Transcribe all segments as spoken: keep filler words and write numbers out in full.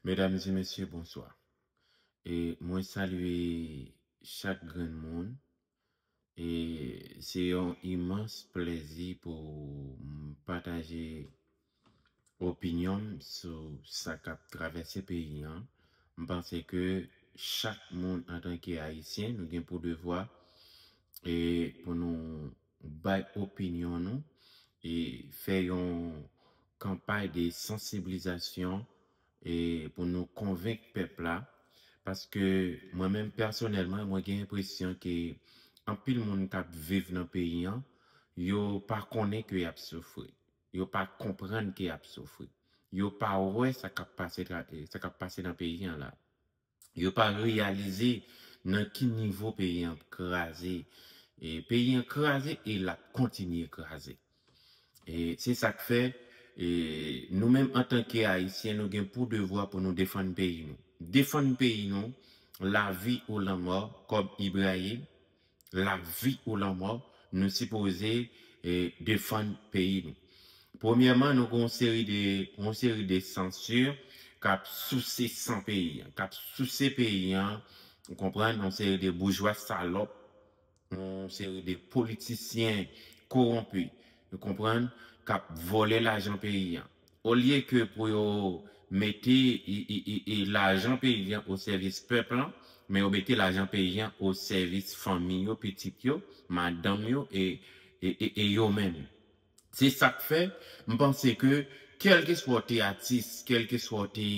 Medam e mesye, bonswa. E mwen salye chak grenn moun. E se yon imans plezi pou m pataje opinyon m sou sa k ap travèse peyi an. M panse ke chak moun, antanke Ayisyen, nou gen pou devwa e pou nou bay opinyon nou e fè yon kanpay de sansibilizasyon e pou nou konvenk pèp la. Paske mwen menm pèsonèlman, mwen gen enpresyon ke anpil moun k ap viv nan peyi an, yo pa konnen ke y ap soufri. Yo pa konprann ke y ap soufri. Yo pa wè sa k ap pase, sa k ap pase nan peyi an la. Yo pa reyalize nan ki nivo peyi an kraze. E peyi an kraze e l ap kontinye kraze. E se sa k fè, e nou menm antanke Ayisyen, nou gen pou devwa pou nou defann peyi nou. Defann peyi nou, lavi ou lanmò, kòm Ibrahim, lavi ou lanmò, nou sipoze e, defann peyi nou. Premyèman, nou gen yon seri de, yon seri de sansi k ap souse san peyi an, k ap souse peyi an, ou konprann, yon seri de boujwa salòp, yon seri de politisyen kowonpi, ou konprann, k ap vòlè lajan peyi an. Olye ke pou yo mete i, i, i, i lajan peyi an o sèvis pèp lan, men yo mete lajan peyi an o sèvis fanmi yo, pitit yo, madanm yo e, e, e, e yo menm. Se sa k fè, m panse ke, kèlkeswa w te atis, kèlkeswa w te,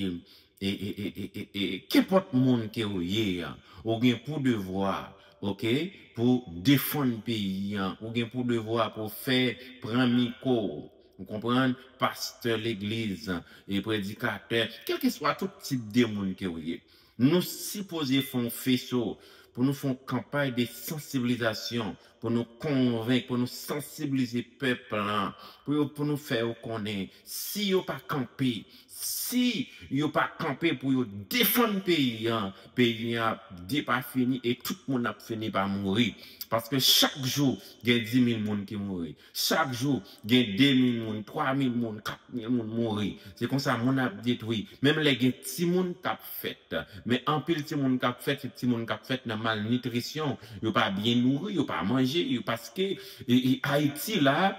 e, e, e, e, e, e, kenpòt moun ke w ye a, ou gen pou devwa, oke, pou defann peyi an, ou gen pou devwa pou fè pran mikwo w, ou konprann, pastè legliz, e predikatè, kèlkeswa tout tip de moun ke w ye. Nou sipoze fè yon feso pou nou fè yon kanpay de sansibilizasyon, pou nou konvenk, pou nou sansibilize pèp lan, pou yo, pou nou fè yo konnen, si yo pa kanpe, si yo pa kanpe pou yo defann peyi an, peyi an ap depafini e tout moun ap fini pa mouri. Paske chak jou, gen dis mil moun ki mouri. Chak jou, gen de mil moun, twa mil moun, kat mil moun mouri. Se konsa moun ap detwi. Menm lè gen timoun k ap fèt. Men anpil timoun k ap fèt, se timoun k ap fèt nan malnitrisyon. Yo pa byen nouri, yo pa manje, yo paske e, e, Ayiti la,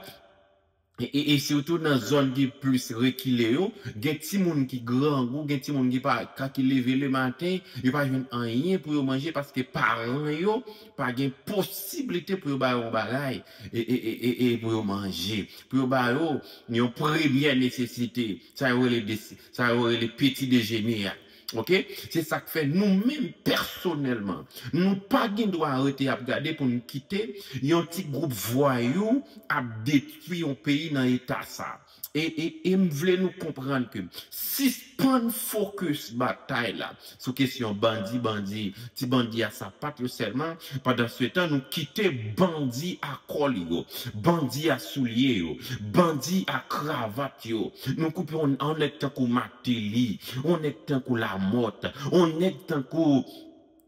e, e, e sitou nan zòn ki plis rekile yo, gen timoun ki grangou, gen timoun ki pa, ka, ki leve lematen, yo pa jwenn anyen pou yo manje paske paran yo pa gen posiblite pou yo ba yo yon bagay e, e, e, e, e pou yo manje, pou yo ba yo yon premyè nesesite, sa yo rele de, sa yo rele peti dejene a. Oke? Se sa k fè nou menm pèsonèlman, nou pa gen dwa rete ap gade pou n kite yon ti gwoup vwayou ap detwi yon peyi nan eta sa. E, e, e m vle nou konprann ke sispann fokis batay la sou kesyon bandi, bandi, ti bandi a sapat yo sèlman, pandansetan nou kite bandi a kòl yo, bandi a soulye yo, bandi a kravat yo. Nou koupe yon, yon nèg tankou Martelly, yon nèg tankou Lamothe, yon nèg tankou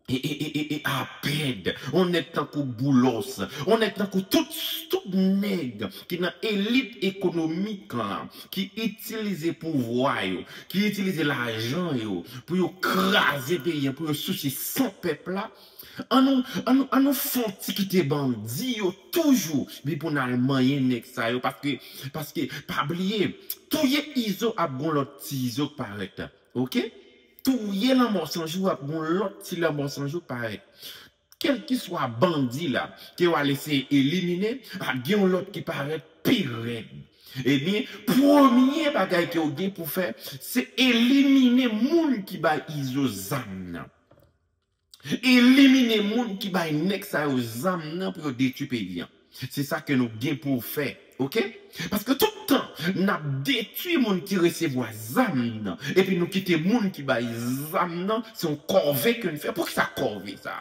e, e, e, e, e Apèd, yon nèg tankou Boulos, yon nèg tankou tout, tout nèg ki nan elit ekonomik lan, ki itilize pouvwa yo, ki itilize lajan yo pou yo kraze peyi an, pou yo souse san pèp la. An nou, an nou, an nou fè yon ti kite bandi yo toujou, epi pou n al manyen nèg sa yo, paske, paske, pa bliye, touye Izo ap gon lòt ti Izo k parèt. Oke? Touye Lanmò San Jou ap gon lòt ti Lanmò San Jou k parèt. Kèlkeswa bandi la ke w al eseye elimine, ap gen yon lòt ki parèt pi rèd. Ebyen, premye bagay ke w gen pou fè, se elimine moun ki bay Izo zam nan. Elimine moun ki bay nèg sa yo zam nan pou yo detwi peyi an. Se sa ke nou gen pou fè, oke? Paske tout tan n ap detwi moun ki resevwa zam nan, epi nou kite moun ki bay zam nan, se yon kòve ke n fè. Poukisa kòve sa?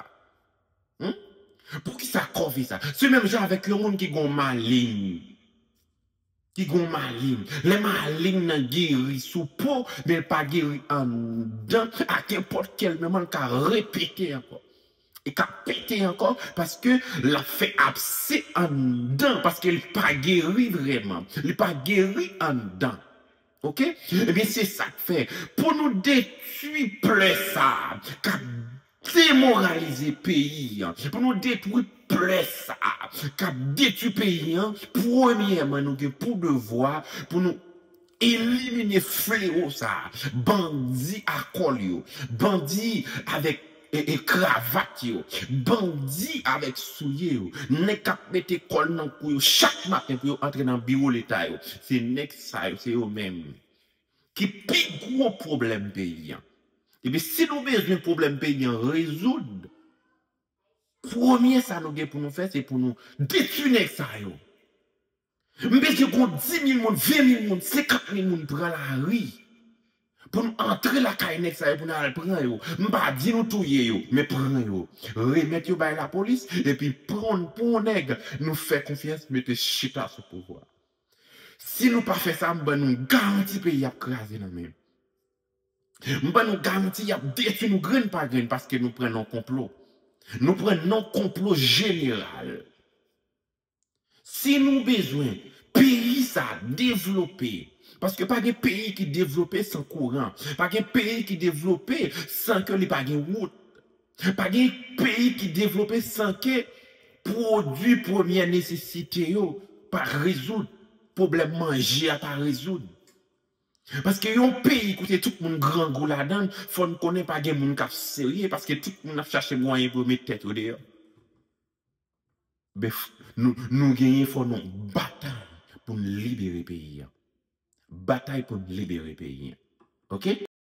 Hmm? Poukisa kòve sa? Se menm jan avèk yon moun ki gon maleng. Ki gon maleng. Lè maleng nan geri sou po, men l pa geri anndan, a kenpòt kèl moman l ka repete ankò. E k ap pete ankò, paske l ap fè abse anndan, paske li pa geri vrèman. Li pa geri anndan. Oke? Ebyen, se sa k fè, pou nou detwi plè sa k ap demoralize peyi an, pou nou detwi plè sa k ap detwi peyi an, premyèman, nou gen pou devwa pou nou elimine flewo sa, bandi a kòl yo, bandi avèk e, e kravat yo, bandi avèk soulye yo, nèg k ap mete kòl nan kou yo chak maten pou yo antre nan biwo leta yo. Se nèg sa yo, se yo menm ki pi gwo pwoblèm peyi an. Epi si nou bezwen pwoblèm peyi an rezoud, premye sa nou gen pou nou fè, se pou nou detwi nèg sa yo. M bezwen gon dis mil moun, ven mil moun, senkant mil moun pran lari pou nou antre lakay nèg sa yo, pou nou al pran yo. M pa di nou touye yo, men pran yo. Remèt yo bay lapolis, epi pran pou yon nèg nou fè konfyans mete chita sou pouvwa. Si nou pa fè sa, m ban nou garanti peyi ap kraze nan men. M ban nou garanti y ap detwi nou grenn pa grenn paske nou pran nan konplo. Nou pran nan konplo jeneral. Si nou bezwen peyi sa devlope, paske pa gen peyi ki devlope san kouran, pa gen peyi ki devlope san ke li pa gen wout, pa gen peyi ki devlope san ke pwodui premyè nesesite yo pa rezoud, pwoblèm manje a pa rezoud. Paske yon peyi kote tout moun grangou ladan l, fò n konnen pa gen moun k ap serye, paske tout moun ap chache mwayen pou yo met tèt yo deyò. Men f- nou, nou genyen fò nou batay pou n libere peyi an. Batay pou n libere peyi an. Oke?